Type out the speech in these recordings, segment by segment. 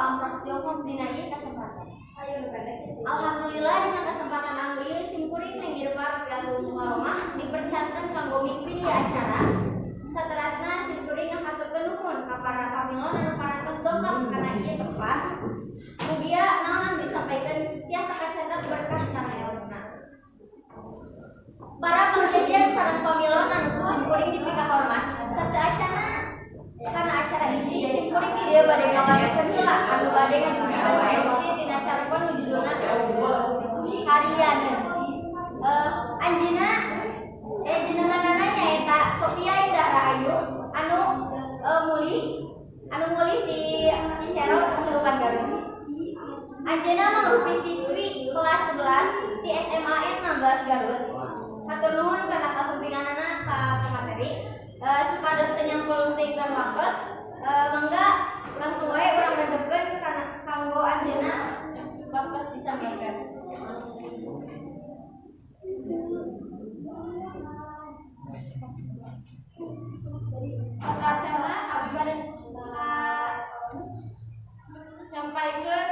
Amprok jongkok dina ieu kasempatan. Alhamdulillah, dina kesempatan anu ieu simkuring Neng Irma Rafiatul Mukaromah dipercanten kanggo mimpin ieu acara. Saterasna, simkuring ngahaturkeun nuhun ka para pamilon anu parantos dongkap kana ieu tempat. Mugia naon anu disampaikan tiasa kacatat berkah sareng elmuna. Para pangjajar sareng pamilon anu ku simkuring dipikahormat, sateuacana kana acara inti, simkuring di dieu bade ngawartokeun heula anu bade ngadugikeun sinopsis tina carpon nu judulna Harianeun. Anjeunna jenenganana nyaeta Sofia Indah Rahayu anu mulih di Cisero, Cisurupan, Garut. Anjeunna mangrupi siswi kelas 11 di SMAN 16 Garut. Hatur nuhun kana kasumpinganana ka pemateri. Supados teu nyangkulung teuing waktos, mangga langsung wae urang regepkeun kana kanggo anjeunna waktos disampaikan. Sateuacana, abdi bade nyampaikeun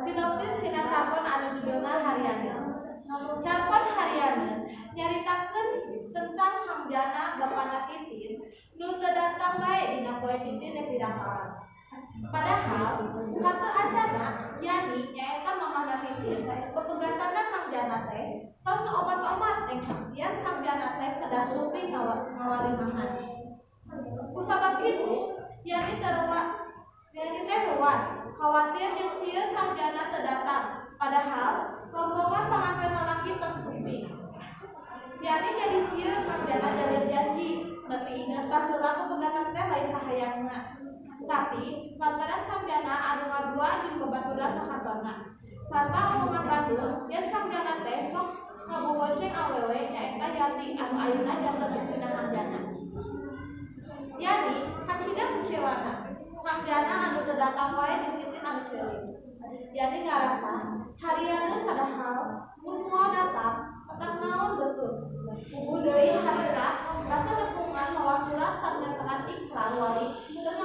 sinopsis tina carpon anu judulna Harianeun. Carpon Harianeun nyaritakeun tentang Kang Jana, bapana Titin, nu teu datang bae dina poe Titin rek didaftaran. Padahal sateuacana Yani, nyaeta mamahna Titin, pepegatanna Kang Jana teh tos omat-omat yen Kang Jana teh kedah sumping ngawalimahan. Kusabab kitu, Yani teh ruas, khawatir jeung sieun Kang Jana teu datang, padahal rombongan panganten lalaki tos sumping. Yani jadi sieun Kang Jana jalir janji, nepi inget baheula pepegatan teh lain kahayangna. Tapi lantaran Kang Jana anu ngadua jeung babaturan sakantorna sarta omongan batur yen Kang Jana teh sok ngabobonceng awewe, nyaeta Yati anu ayeuna janten istrina Kang Jana. Yani kacida kucewana Kang Jana anu teu datang wae jeung Titin anu ceurik. Yani ngarasa harianeun, padahal mun moal datang matak naon betus. Puguh deui harita basa nepungan mawa surat pernyataan ikrar wali keur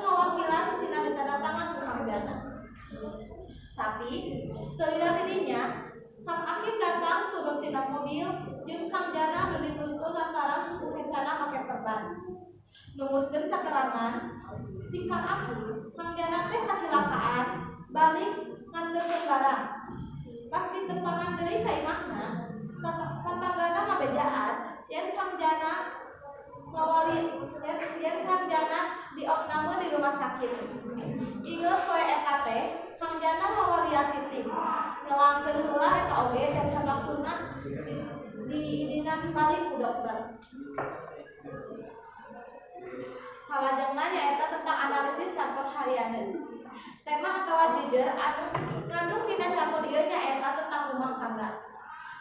ngawakilan sina ditandatangan ku Kang Jana. Tapi teu lila ti dinya Kang Akim datang turun tina mobil jeung Kang Jana nu dituntun lantaran suku kencana make perban. Numutkeun katerangan ti Kang Akim, Kang Jana teh kacilakaan balik nganterkeun barang. Pas ditepangan deui ka imahna, tatanggana ngabejaan yen Kang Jana diopname di rumah sakit. Ingeus poe eta teh Kang Jana ngawalian Titin. Ngelangkeun heula eta oge da can waktuna diidinan balik ku dokter. Salajengna nyaeta tentang analisis carpon Harianeun. Tema atawa jejer anu ngandung dina carpon ieu nyaeta tentang rumah tangga.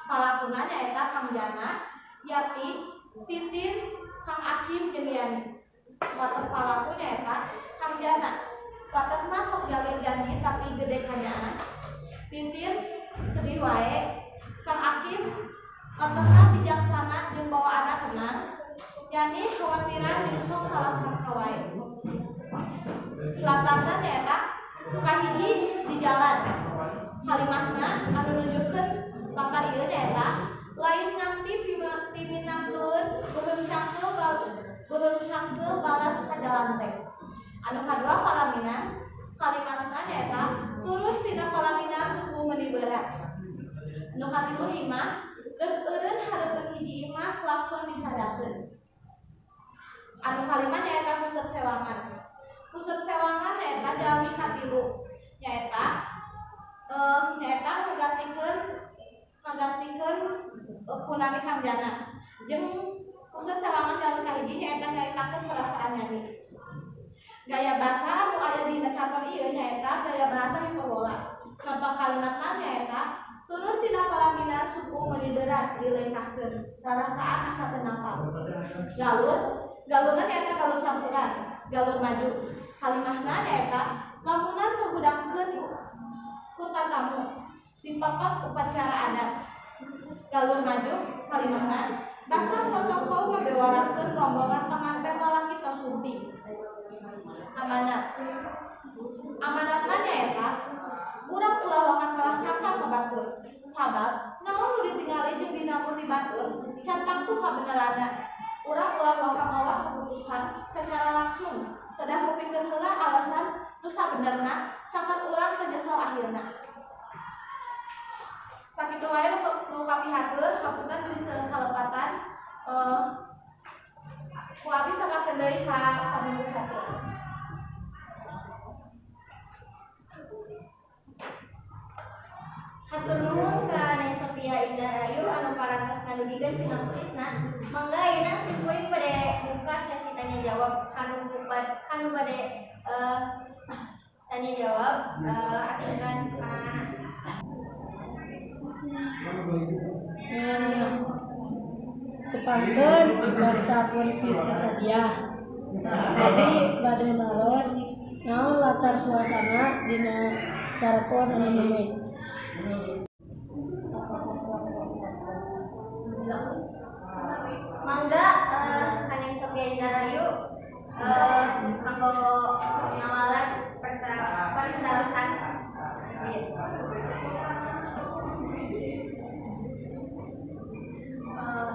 Palakuna nyaeta Kang Jana, Yati, Titin, Kang Akim jeung Yani. Watak palaku nyaeta Kang Jana, watakna sok jalir janji tapi gede kanyaah. Titin sedih wae. Kang Akim watakna bijaksana jeung bawaanna tenang. Yani khawatiran jeung sok salah sangka wae. Latarna nyaeta kahiji di jalan. Kalimahna anu nunjukkeun latar ieu nyaeta lain nganti piminantueun beuheung cangkeul balas ka jalan teh. Anu kadua palaminan, kalimatna nyaeta turun tina palaminan suku meuni berat. Anu katilu imah, reuk eureun hareupeun hiji imah klakson disadakeun. Anu kalima nyaeta puseur sewangan. Puseur sewangan nyaeta jalmi katilu, nyaeta ngagantikeun punami Kang Jana. Jeung puseur sewangan jalmi kahiji nyaeta nyaritakeun perasaan Yani. Gaya bahasa anu aya dina carpon ieu nyaeta gaya bahasa hiperbola. Contoh kalimatna nyaeta turun tina palaminan suku meuni berat dilengkahkeun, rarasaan asa teu napal. Galur, galurna nyaeta galur campuran, galur maju. Kalimahna nyaeta lamunan ngagudangkeun ku tatamu di papat upacara adat. Galur maju, kalimahna basa protokol ngabewarakeun rombongan panganten lalaki tos sumping. Amanat. Amanatna ka batur. Sabab naon nu ditinggali jeung dinampu ti batur can tangtu kabeneranna. Urang ulah waka mawa keputusan secara langsung. Kedah kupikeun heula alasan nu sabenerna sangkan urang teu nyesel akhirna. Sakitu wae nu kapihatur, hapunten bilih seueur kalepatan. Ku abi sanggakeun deui ka paminggu catur. Hatur nuhun ka Neng Sofia Indah Rahayu anu parantos ngadugikeun sinopsisna. Mangga ayeuna simkuring bade muka sesi tanya jawab kanu bade tanya jawab acungkeun pananganna. Tepangkeun wasta pun Siti Sadiah. Abi bade naros naon latar suasana dina carpon anu nembe. Mangga ka Neng Sofia Indah Rahayu kanggo ngawaler pertarosan.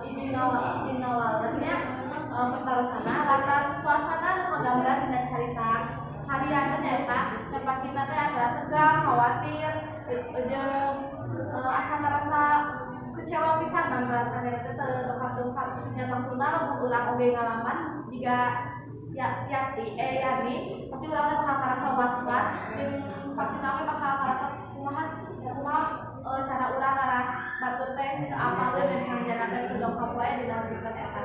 Ini ngawalernya pertarosana latar suasana nu kagambar dina carita harianna nyaeta nu pastina teh asa tegang, khawatir, jeung asa ngarasa kecewa pisan lantaran kamera teh teu dongkap-dongkap. Nya tangtuna lamun urang oge ngalaman jiga Yati Yani pasti urang teh bakal ngarasa was-was jeung pastina oge bakal ngarasa kumaha kumaha cara urang ngarah batur teh teu apaleun dan sanjana teh teu dongkap wae dina dinten eta.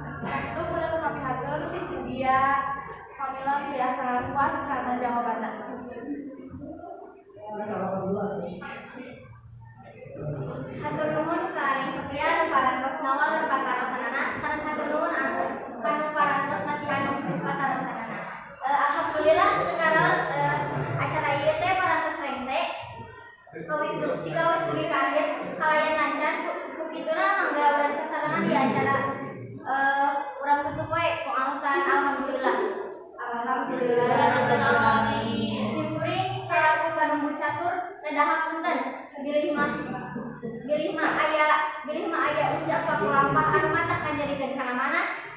Sakitu kuring nu kapihatur mugia pamilon tiasa puas kana jawabanna. Hatur nuhun ka Neng Sofia anu parantos ngawaler patarosanana sareng hatur nuhun anu kanu parantos masihan patarosanana. Alhamdulillah teu karaos acara ieu teh parantos rengse. Kawit tikawit dugi ka akhir kalayan lancar ku kituna mangga urang sasarengan di acara urang tutup wae ku aosan alhamdulillah. Alhamdulillah rabbil alamin. Simkuring salaku panumbu catur nedah hapunten bilih mah aya ucap sakulampah anu matak ngajadikeun kana manah.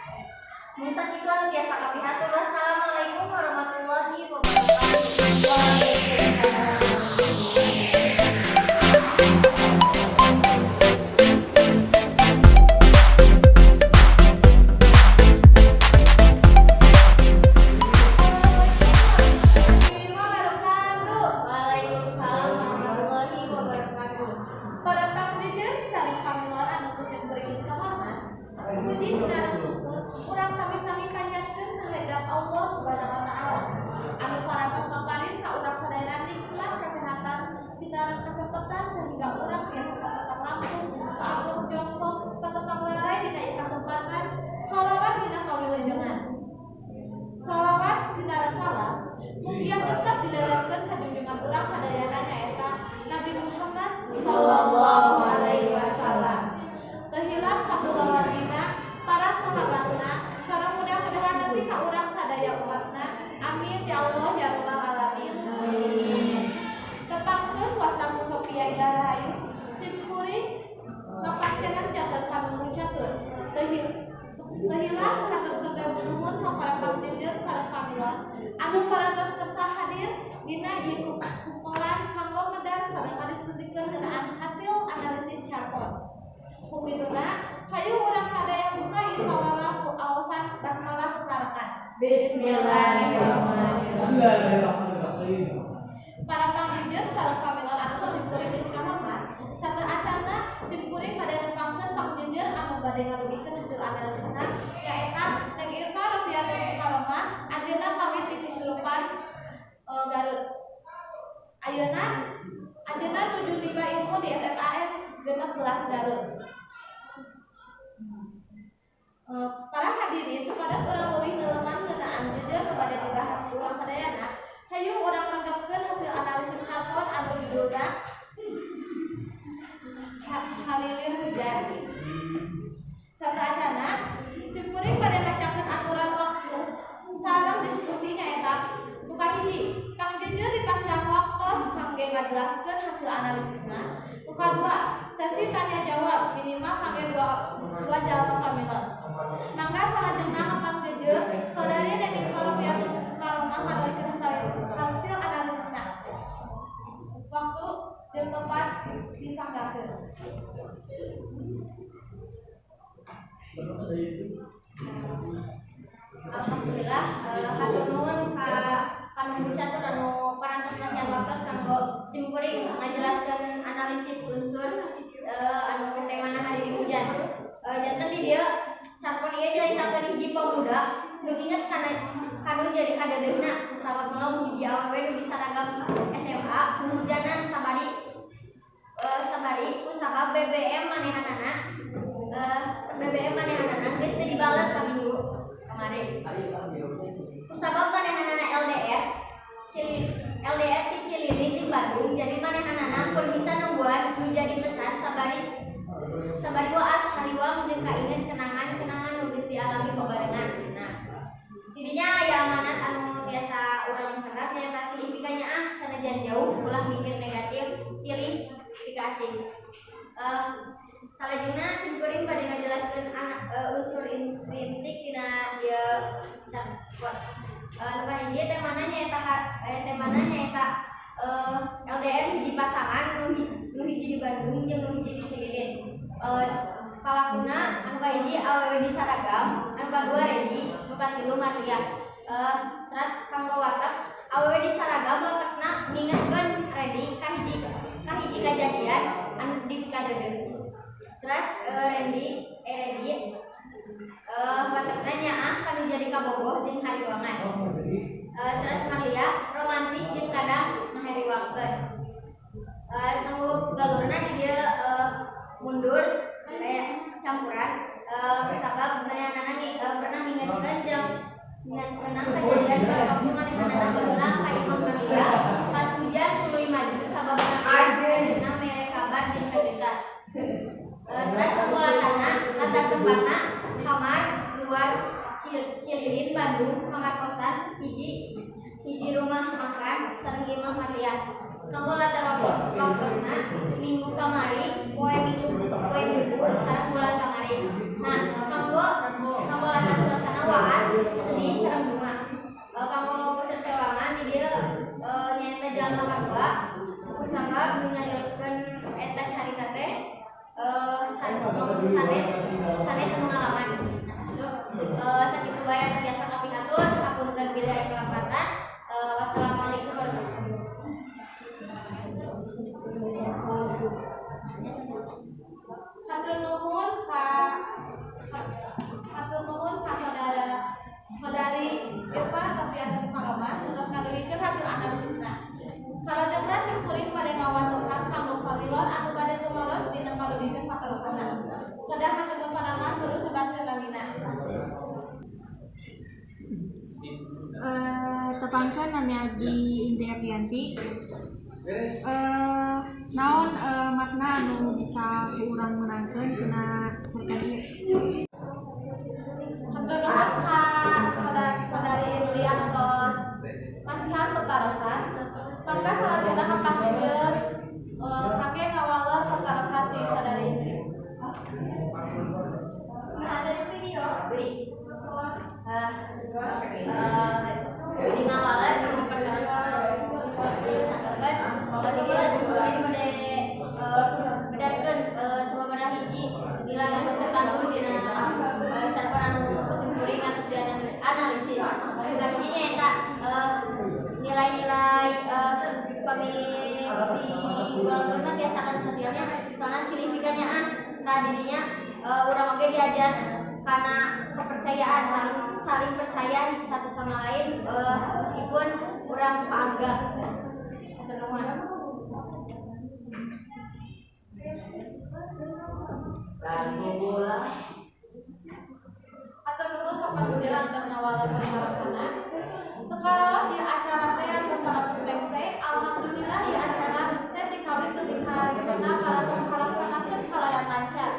Mun sakitu anu tiasa kapihatur. Wassalamualaikum warahmatullahi wabarakatuh. Waalaikumsalam warahmatullahi wabarakatuh. Para pangjejer sareng pamilon anu ku simkuring dikahormat, puji sinareng syukur urang sami-sami panjatkeun kehadirat Allah Subhanahu wa taala. Anu parantos maparin ka urang sadayana nikmat kesehatan sinareng kesempatan sehingga urang tiasa patetap langkung, kaamrok jongkok, patetap lerai dina ieu kasempatan kalawan dina kawilujengan. Salawat sinareng salam mugia tetep dilelerkeun ka junjungan urang sadayana nyaeta Nabi Muhammad sallallahu alaihi wasallam. Teu hilap ka kulawargina, para sahabatna, sareng mudah-mudahan nepi ka urang sadaya umatna. Amin ya Allah ya rabbal alamin. Amin. Tepangkeun wasta ku Sofia Indah Rahayu, simkuring ngapancenan janten panunggu catur. Teu hilap haturkeun riweuh nuhun ka para pangjejer sareng pamilon anu parantos kersa hadir dina ieu kumpulan kanggo medar sareng ngadiskusikeun ngeunaan hasil analisis carpon. Ku kituna hayu urang sadaya buka ieu sawala ku aosan basmalah sasarengan. Bismillahirrahmanirrahim. Para pangjejer sareng pamilon anu ku simkuring dikahormat, sateu acanna simkuring bade nepangkeun pangjejer anu bade ngadugikeun hasil analisisna nyaeta Neng Irma Rofiatul Mukaromah anjeunna kawin di Cisurupan Garut. Ayeuna anjeunna nuju nimba ilmu di SMAN 16 Garut. Para hadirin supados urang leuwih neuleman ngeunaan jejer nu bade dibahas ku urang sadayana, hayu urang nanggapkeun hasil analisis carpon anu judulna Halilir Hujan. Sateu acana simkuring bade macakeun aturan waktu sareng diskusi nyaeta nu kahiji, pangjejer dipasihan waktos kangge ngajelaskeun Nu kadua, sesi tanya jawab minimal kangge dua jalma pamilon. Mangga salajengna ka pangjeujeur Saudari Neni Rofiatul Mukaromah ngadugikeun hasil analisisna. Waktu jeung tempat disanggakeun. Alhamdulillah, hatur nuhun ka panunggu catur anu parantos masihan waktos kanggo simkuring ngajelaskeun analisis unsur anu temana hari hujan. Janten di dieu carpon ieu nyaritakeun hiji pemuda nu inget kana kanu jadi sadeudeuhna kusabab melong hiji awewe nu disaragam SMA hujanan sabari kusabab BBM manehanana geus teu dibales saminggu kemarin. Kusabab manehanana LDR LDR ti Cililin jeung Bandung, jadi manehanana kur bisa nungguan nu jadi pesan sabari sabari waas hariwang jeung kainget kenangan-kenangan nu geus dialami bebarengan. Nah, jadinya aya amanat anu tiasa urang sangat nyaeta silih pikanyaah sanajan jauh ulah mikir negatif, silih pikasih. Salajengna simkuring bade ngajelaskeun unsur intrinsik dina ieu carpon. Nu kahiji temana nyaeta LDR hiji pasangan nu hiji di Bandung jeung nu hiji di Cililin. Palakuna anu kahiji awewe di saragam, anu kadua Redi, nu katilu Marlia. Terus kanggo watak awewe di saragam watakna ngingetkeun Redi kahiji kajadian anu dipikadeudeuh. Terus Redi watakna nyaah kanu jadi kabogoh jeung hariwangan. Terus Marlia romantis jeung kadang ngahariwangkeun. Kanggo galurna di dieu mundur campuran sabab manehanana pernah ngingetkeun jeung ngenang kejadian pas waktu manehanana baheula ka imah Marlia pas hujan tuluy maju sabab manehanana mere kabar jeung kejutan. Terus kanggo latar tempatna kamar luar Cililin Bandung, kamar kosan hiji rumah makan sareng imah Marlia. Kanggo latar waktosna minggu kamari poe minggu sareng bulan kamari. Nah, kanggo latar suasana waas sedih sareng bunga. Kanggo puseur sewangan di dieu nyaeta jalma kadua kusabab nu nyarioskeun eta carita teh sanes sanes pengalaman. Nah, itu sakitu bae anu biasa kapihatur, hapunten bilih aya kalepatan. Wassalamualaikum warahmatullahi wabarakatuh. Hatur nuhun ka saudari Irfa Rofiatul Mukaromah atos ngadugikeun hasil analisisna. Salajengna simkuring bade ngawantesan kanggo pamilon anu bade tumaros dina ngadugikeun patarosanna. Kedah kacengkeun panangan terus sebatkeun namina. Tepangkeun nami abdi Indri Aprianti. Naon makna anu bisa ku urang meunangkeun tina carita ieu? Hatur nuhun ka saudari Indri anu tos masihan pertarosan. Mangga salajengna ka pangjeujeur kangge ngawaler pertarosan ti saudari Indri. Di ngawaler kanggo pertarosan disanggakeun di dieu simkuring bade bedarkeun sababaraha hiji nilai anu terkandung dina carpon anu ku simkuring atos dianalisis. Kahiji nyaeta nilai-nilai pami digolongkeun mah tiasa kana sosialnya soalna silih pikanyaah tadinya urang oge diajar karena kepercayaan saling percaya satu sama lain meskipun kurang paangga. Hatur nuhun. Hatur nuhun ka panggudiran atas ngawaler patarosanna. Teu karaos ieu acara teh atos parantos rengse. Alhamdulillah ieu acara teh tikawit teu kaleksana parantos kalaksanakeun kalayan lancar.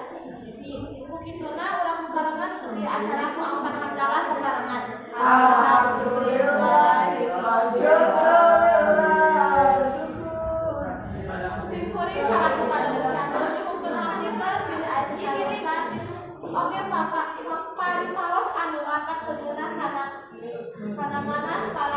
Ku kituna urang sasarengan untuk ieu acara ku angsan hamdalah sasarengan. Alhamdulillah. Simkuring salaku pada Kana-mana para